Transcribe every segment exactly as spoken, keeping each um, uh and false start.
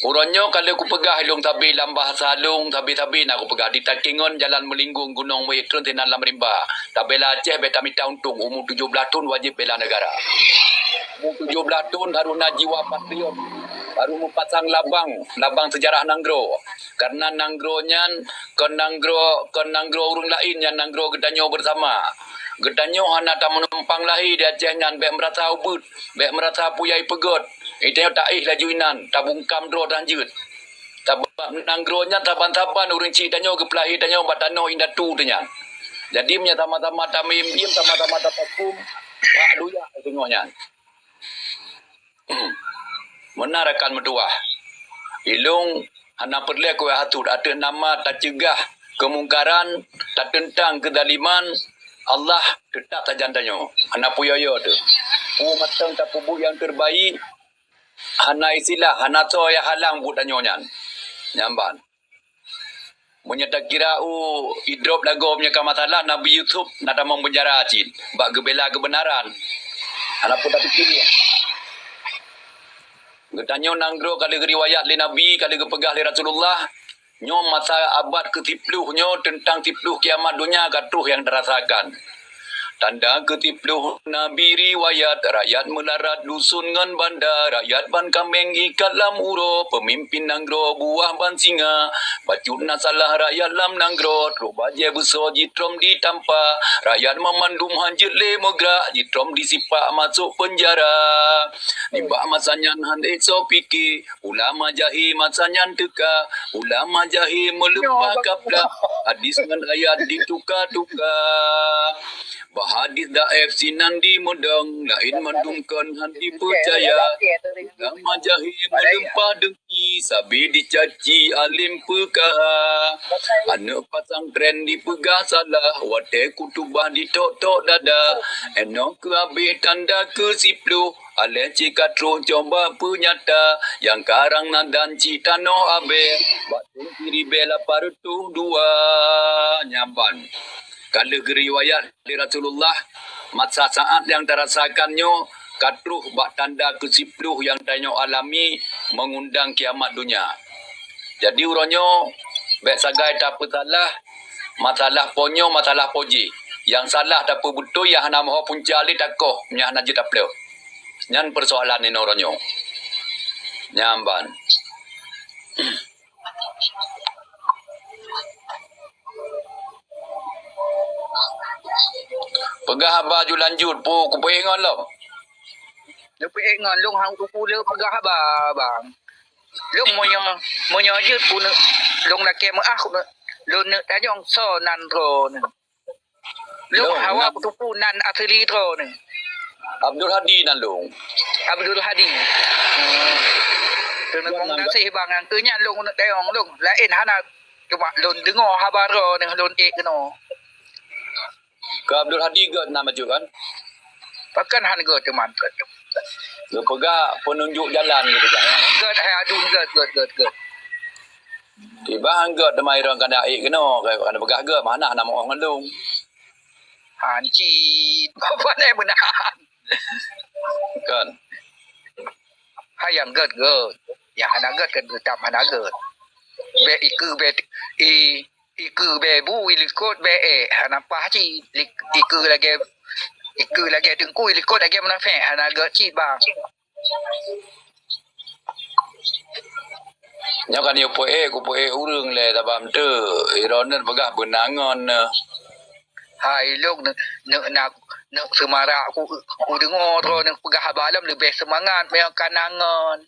Uroe nyoe ka lheueh kupeugah ilong sabe lam bahasa lôn, sabe-sabe na kupeugah di Takengon jalan meulinggong Gunong Meuet treun sinan lam rimba. Tabela Aceh bèk tamita untông, umu tujoh blaih thon wajéb bela negara. Umu tujoh blaih thon harôh na jiwa patriot, harôh meupasang labang, labang seujarah nanggroe. Karena nanggroe nyan kon nanggroe, kon nanggroe ureueng laén, nyan nanggroe geutanyoe beusama. Geutanyoe hana tameunumpang lahé di Aceh nyan, bèk meurasa ubeut, bèk meurasa puyai peugöt. Geutanyoe taéh laju inan, tabungkam droe dan jeuet. Sabab nanggroe nyan saban-saban ureueng chik tanyoe geupeulahé tanyoe bak tanoh indatu teuh nyan. Jadi, meunyoe sama-sama tamim-im, sama-sama tapakôm, bak luyak teungoh nyan. Meunan rakan meutuwah. Ilong hana peureulèe kuwèh hasut ateueh nama taceugah keumungkaran, tateuntang keuzaliman, Allah teutap sajan tanyoe. Hana peue yo-yo teuh. Peue mantong tapeubuet nyang terbaik, hana istilah, hana soe nyang halang buet tanyoe nyan. Nyan ban. Meunyoe takira u idrop lagoe meunyoe ka masalah, Nabi Yusuf na tamong peunjara cit bak geubela keubeunaran. Hana peue tapike. Geutanyoe nanggroe ka lheueh geuriwayat lé Nabi, ka lheueh geupeugah lé Rasulullah, nyoe masa abad keu siploh nyoe teuntang siploh kiamat donya ka troh nyang tarasakan. Tanda keu siploh Nabi riwayat, rakyat meularat dusun ngon banda, rakyat ban kaméng ikat lam uroe, peumimpin nanggroe buah ban singa, bacut na salah rakyat lam nanggroe, troh bajèe beusoe jitrom ditampa, rakyat mamandum hanjeuet lé meugrak, jitrom disipak masôk peunjara. Nibak masa nyan han ék soe pike, ulama jahé masa nyan teuka, ulama jahé meuleumpah kapla, hadis ngon ayat dituka-tuka. Bak hadis daéf sinan jimeudong, laén mandum kon han jipeucaya. Ulama jahé meuleumpah dengki, sabe jicaci alim peukaha. Aneuk pesantren jipeugah salah, watèe khutubah jithok-thok dada. Inoe keu abéh tanda keu siploh, aléh cit ka troh coba peunyata, nyang karang na dan cit tanoh abéh, bak thon siribèe lapan reutôh dua. Nyan ban. Ka lheueh geuriwayat lé Rasulullah, masa saát nyang tarasakan nyoe ka troh bak tanda keu siploh nyang tanyoe alami meungundang kiamat donya. Jadi uroe nyoe bèk sagai tapeusalah, masalah po nyoe, masalah po jih. Nyang salah tapeubeutôi, nyang hana meuho punca lé takoh, nyang hana jeuet taplôh. Nyan peusoalan inoe uroe nyoe. Nyan ban. Peugah haba ju lanjut, pu, kupeuék ngon lom. Kupeuék ngon lôn, hang kupeuleueh peugah haba, bang. Lôn meunyoe, meunyoe jeuet kuneuk, lôn lakèe meu'ah kuneuk, lôn neuk tanyong soe nan droeneuh. Lôn hawa kuteupeu nan asli droeneuh. Abdul Hadi nan lôn. Abdul Hadi. Hmm. Teurimong gaséh bang, nyang keu nyan lôn neuk tanyong lôn. Laén hana, cuma lôn deungoe haba droeneuh lôn ék keunoe. Keu Abdul Hadi gèt na maju kan? Pakon han gèt teuma gèt. Geupeugah peununjuk jalan geupeugah. Gèt hai adun gèt, gèt, gèt, gèt. Tiba han gèt teuma irong kana ék keunoe, kana peugah gèt, mana hana meu'oh ngon lôn. Han cit, apa nai meunan? Kan? Hai nyang gèt, gèt. Nyang hana gèt kan teutap hana gèt. Bèk ikeue bèk i Ikeue bèe bu i likot bèe ék, hana paih cit. Lik-, ikeue lagèe, ikeue lagèe teungku, i likot lagèe munafék, hana gèt cit bang. Nyoe kan yue peuék, kupeuék ureueng lé tabam teuk. Ironen peugah beunangon neh. Hai lôn neuk, neuk na, neuk seumarak ku, kudeungoe droeneuh peugah haba lom leubeh seumangat meunyoe ka na ngon.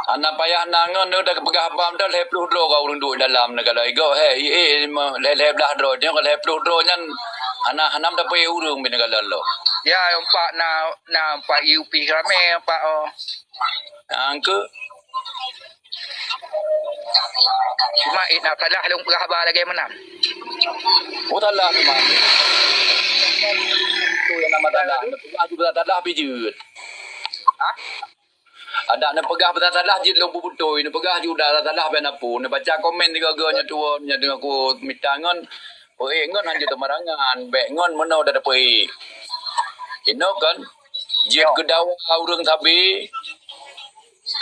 Hana payah na ngon, neuda peugah haba meudan lhèe ploh droe ka ureueng duek dalam neugala. Igoe he, i, i, lhèe, lhèe blah droe. Nyoe ka lhèe ploh droe nyan hana, hana meudapat ureueng bak neugala lom. Ya, empat na, na empat U P ramè empat, oh. Angke. Cuma, eh, na salah lôn peugah haba lagèe meunan. Oh, salah memang. Tu nyang nama salah. Peugah juga salah pih jeuet. Hah? Adak neupeugah peue salah jeuet lôn peubeutôi, neupeugah ju dah salah ban apui, neubaca komen tiga-tiga nyoe tuan, nyoe deungon ku mita ngon, peuék ngon hanjeuet teumarangan, bèk ngon meunoe dah tapeuék. Inoe kan, jeuet keu dawa ureueng sabe,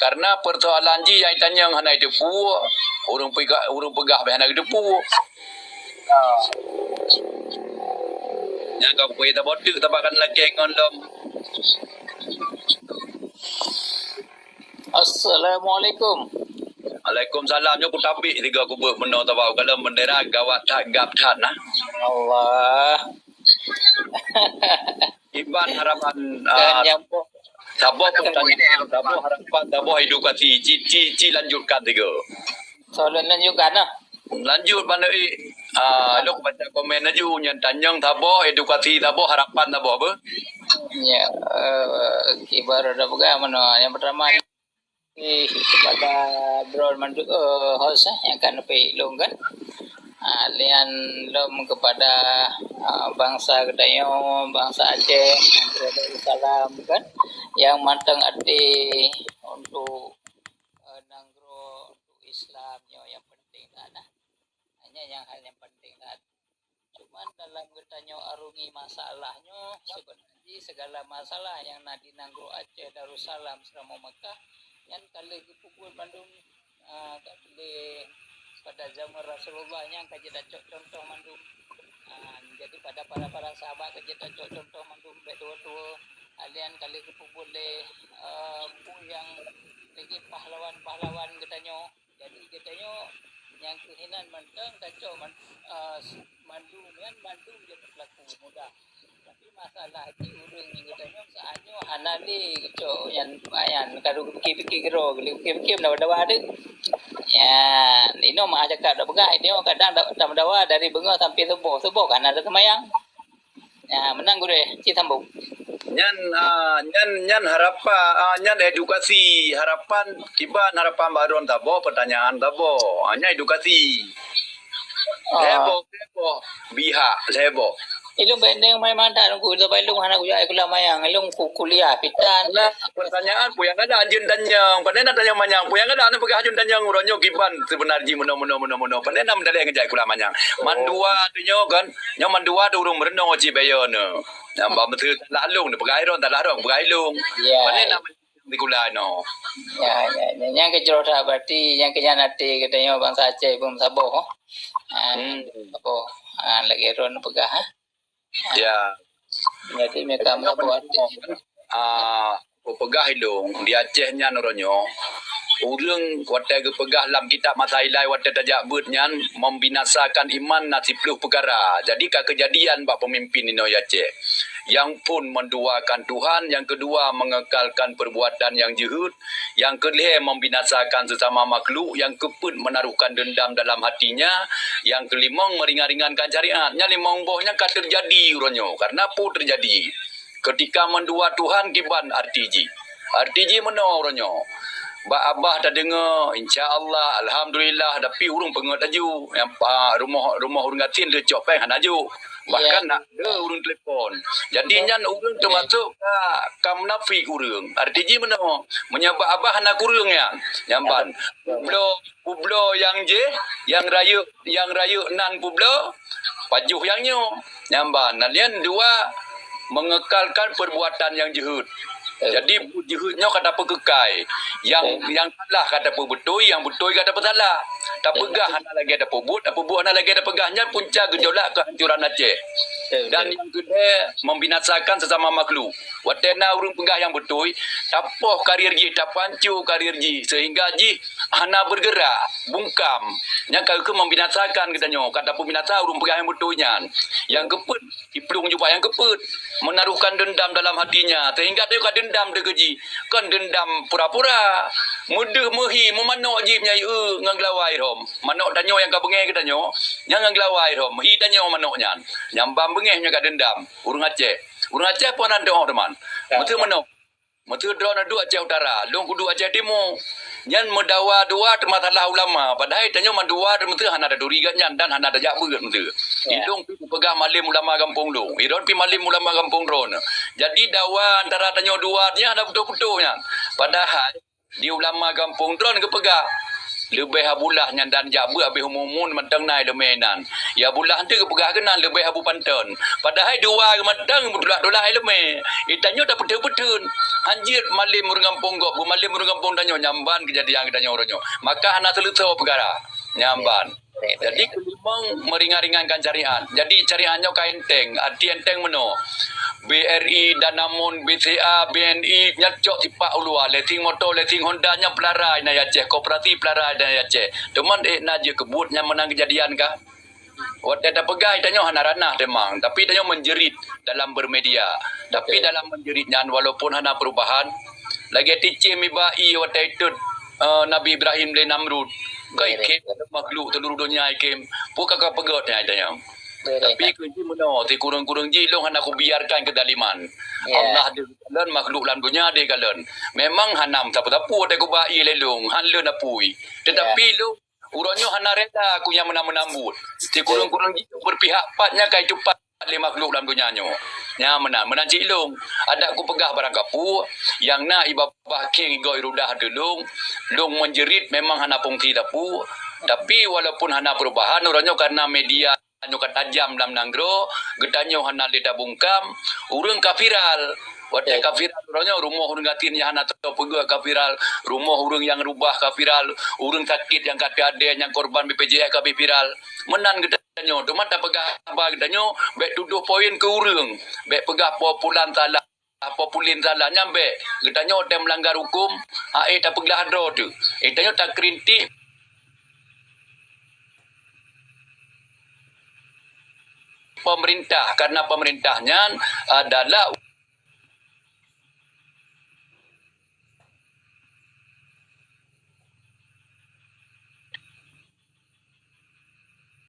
Karena persoalan jih nyang tanyong hana jiteupeue, ureuëng peugah, ureuëng peugah pih hana jiteupeue. Nyang ka kupeu tabok teuk tabakan lakée ngon lom. Assalamualaikum. Waalaikumsalam. Nyoe kutabik tiga kubeuet meunoe tabau kalon bendera gawat that gab that nah. Allah. Iban harapan, ah, saboh pertanyaan, saboh harapan, saboh edukasi. Ci, ci, ci lanjutkan tiga. Soalan lanjutkan nah. Lanjut banda eh. Ah, lok baca komen laju nyang tanyong saboh edukasi saboh harapan saboh apa? Ya, eh, ibarat dah pegang mana yang pertama ni kepada drone mandu, eh, host eh, yang kan lebih long kan. Ah, lian lom kepada ah, bangsa Gedayo, bangsa Aceh, salam kan yang manteng hati untuk eh, nanggroe untuk Islam nyoe yang penting that nah. Hanya yang hal yang penting that. Cuman dalam geutanyoe arungi masalah nyoe, sebenarnya segala masalah yang na di nanggroe Aceh Darussalam seuramoe Mekah nyan ka lheueh geupeubuet mandum, ah, ka lheueh pada zaman Rasulullah nyan ka jeuet tacok contoh mandum. Ah, jadi pada para-para sahabat ka jeuet tacok contoh mandum bèk tuwo-tuwo. Alian ka lheueh geupeubuet lé, eh, peue nyang lagèe pahlawan-pahlawan geutanyoe. Jadi geutanyoe nyang keuh inan mantong tacok man-, eh, mandum nyan mandum jeuet beulaku mudah. Tapi masalah jih ureueng nyang geutanyoe saat nyoe hana lé geucok nyan, nyan ka lheueh geupike-pike keudroe, geupike-pike meudawa-dawa deuh. Nyan, inoe meu'ah cakap dak peugah, inoe kadang dak, dak meudawa dari beungoh sampai suboh, suboh ka hana taseumayang. Ya, meunan gurèe, cit sambung. Nyan, ah, nyan, nyan harapa-, ah, nyan edukasi, harapan, kiban harapan bak droen saboh, pertanyaan saboh. Ah, nyan edukasi. Ah. Lhèe boh, lhèe boh, bihak, lhèe boh. Ilôn bèk neumaén mandat Teungku, sabab ilôn hana kujak sikula manyang, ilôn ku-, kuliah pitan. Nah, pertanyaan peue nyang galak jeuet tanyong, pandai na tanyong manyang, peue nyang galak na peugah jeuet tanyong uroe nyoe kiban seubeuna jih meunoe, meunoe, meunoe, meunoe. Pandai na meudalèh ngon jai sikula manyang. Oh. Mandua tu nyoe kan, nyoe mandua tu ureueng meurunoe cit bayeue nyoe. Nyang ba meuteue salah lôn, peugah ilôn, salah droen, peugah ilôn. Ya. Pandai na sikula nyoe. Ya, ya, ya. Nyang keuh jroh that berarti, nyang keu nyan até geutanyoe bansa Aceh beusaboh. Ah, hmm. Saboh. Ah, lagèe droen peugah, ha. Ya. Jadi, mereka meusaboh até. Ah, kupeugah ilôn, di Aceh nyan uroe nyoe, ureueng watèe geupeugah lam kitab masa ilai watèe tajak beuet nyan membinasakan iman na siplôh peukara. Jadi, ka keujadian bak peumimpin inoe Aceh. Nyang phôn menduakan Tuhan, nyang keudua mengekalkan perbuatan nyang jeuhet, nyang keulhèe membinasakan sesama makhluk, nyang keupeuet menaruhkan dendam dalam hatinya, nyang keulimong meringan-ringankan syariat. Nyan limong boh nyan ka teujadi uroe nyoe. Karena peue teujadi? Ketika mendua Tuhan kiban arti jih. Arti jih meunoe uroe nyoe. Bak babah tadeungoe, insya Allah, alhamdulillah, tapi ureueng peungeut laju. Nyang, ah, rumoh, rumoh ureueng gasien leucok péng hana jok. Bahkan, ya, na dua ureueng telepon. Jadi, ya, nyan ureueng, ya, teumasuk ka, ka munafik ureueng. Arti jih meunoe, meunyoe bak babah hana kureueng nyan. Nyan ban. Ya, betul. Peubloe, peubloe nyang jih, nyang rayeuk, nyang rayeuk nan peubloe, pajoh nyang nyoe. Nyan ban. Nah, nyan dua mengekalkan perbuatan nyang jeuhet. Betul. Jadi, buet jeuhet nyoe ka tapeukeukai. Nyang, betul, nyang salah ka tapeubeutôi, nyang beutôi ka tapeusalah. Tapeugah, betul, hana lagèe tapeubuet, tapeubuet hana lagèe tapeugah. Nyan punca gejolak kehancuran Aceh. Betul, betul. Dan nyang keulhèe, membinasakan sesama makhluk. Watèe na ureueng peugah nyang beutôi, tapoh karier jih, tapanco karier jih, sehingga jih hana bergerak, bungkam. Nyan ka keuh membinasakan geutanyoe, ka tapeubinasa ureueng peugah nyang beutôi nyan. Nyang keupeuet, iplueng jubah nyang keupeuet, menaruhkan dendam dalam hatinya, sehingga tanyoe ka dendam dikeue jih. Kon dendam pura-pura. Meudeuh meuhi, meumanok jih meunyoe ngon geulawa irhom. Manok tanyoe nyang ka beungèh geutanyoe, nyan ngon geulawa irhom. Hi tanyoe manok nyan. Nyan ban beungèh nyoe ka dendam. Ureueng Aceh. Ureueng Aceh pun na doh teuma. Ya. Meuteue meunoe. Meuteue droeneuh duek Aceh Utara, lôn kuduek Aceh Timu. Nyan meudawa dua teumasalah ulama, padahai tanyoe mandua meuteue hana taturi gobnyan dan hana tajak beuet meuteue. Ya. Ilôn pih kupeugah malem ulama gampông lôn. Droeneuh pih malem ulama gampông droeneuh. Jadi dawa antara tanyoe dua nyan hana putôh-putôh nyan. Padahai di ulama gampông droeneuh geupeugah, Leubeh Abulah nyan dan jak beuet habéh umu-umu mantong na iéleumé nan. Ya Abulah teuh geupeugah keunan leubeh Abu Panton. Padahai dua geuh mantong beutulak-tulak iéleumé. Geutanyoe tapeutheun-peutheun. Hanjeuet malém ureuëng gampông gob, beumalém ureuëng gampông tanyoe nyamban keujadian geutanyoe uroe nyoe. Maka hana seuleusoe peukara. Nyamban. Jadi keulimong meuringan-ringankan syariat. Jadi syariat nyoe ka enteng, arti enteng meunoe. B R I, Danamon, B C A, B N I, nyan cok sipak u luwa, leasing moto, leasing Honda nyan peularai na Aceh, koperasi peularai na Aceh. Teuma ék na jeuet keu buet nyan meunan keujadian kah? Watée tapeugah tanyoe hana ranah teumang, tapi tanyoe menjerit dalam bermedia. Tapi dalam menjerit nyan walaupun hana perubahan, lagée ticém iba ié watée itot uh, Nabi Ibrahim lé Namrud. Ka ikém makhluk seluruh dunia ikém. Peue ka ka peugét nyan tanyoe. Tapi keu jih meunoe, sikureueng-kureueng jih lôn hana kubiarkan keuzaliman. Allah deuh kalon makhluk lam dunia deuh kalon. Memang hana sapeue-sapeue watée kuba ié lé lôn, han lôn apui. Tetapi lôn uroe nyoe hana rela aku nyang meunan-meunan buet. Sikureueng-kureueng jih berpihak pat nyan ka itupat lé makhluk lam donya nyoe. Nyan meunan, meunan cit lôn. Adak kupeugah barang kapeue, nyang na ibabah kheng igoe irudah ateueh lôn, lôn menjerit memang hana fungsi sapeue, tapi walaupun hana perubahan, uroe nyoe karena media nyoe ka tajam lam nanggroe, geutanyoe hana lé tabungkam, ureuëng ka viral. Watée ka viral uroe nyoe, rumoh ureuëng gasien nyang hana teupeugah ka viral, rumoh ureuëng nyang rubah ka viral, ureuëng sakét nyang ka teuadée nyang korban B P J S ka viral. Meunan geutanyoe, teuma tapeugah haba geutanyoe, bék tudoh poin keu ureuëng, bék peugah po pulan salah, po pulan salah nyan bék. Geutanyoe watée meulanggar huköm, hak ék tapeugah droe teuh. Geutanyoe takritik pemerintah, karena pemerintah nyan adalah